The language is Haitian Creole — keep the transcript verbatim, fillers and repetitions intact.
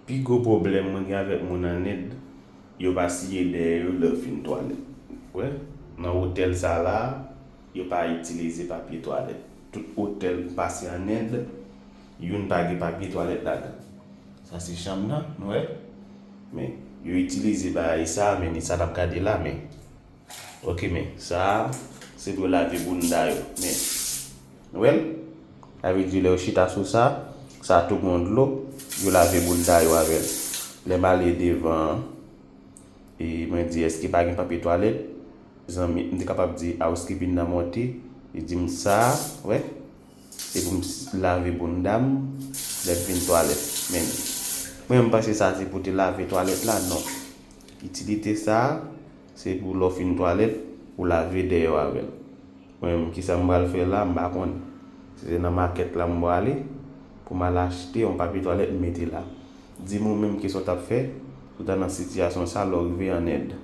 Pi gwo pwoblèm mwen gen avèk moun an End, yo pa siye dèyè yo lè yo fin twalèt. Wè, nan otèl sa la, yo pa itilize papye twalèt. Tout otèl m pase an End, youn pa gen papye twalèt ladan. Sa se chanm nan, nou wè. Men, yo itilize bagay sa, men ni sa n ap gade la, men. Ok, men, sa, se pou yo lave bounda yo. Men, nou wè l? Sa vle di, lè yo chita sou sa, sa tou gen dlo, yo lave bounda yo avè l. Lè m ale devan, e mwen di, èske pa gen papye twalèt? Zanmi, m te kapab di, housekeeping nan monte, li di m sa, wè, se pou m s- lave bounda m, lè m fin twalèt. Men, mwen, m panse sa se pou te lave twalèt la, non. Itilite sa, se pou lè w fin twalèt, ou lave dèyè w avè l. Mwen menm, kisa m pral fè la, m pa konn. Si se nan makèt la m prale, pou m al achte yon papye twalèt m mete la. Di m ou menm kisa w t ap fè, si w ta nan sitiyasyon sa, lè w rive an End.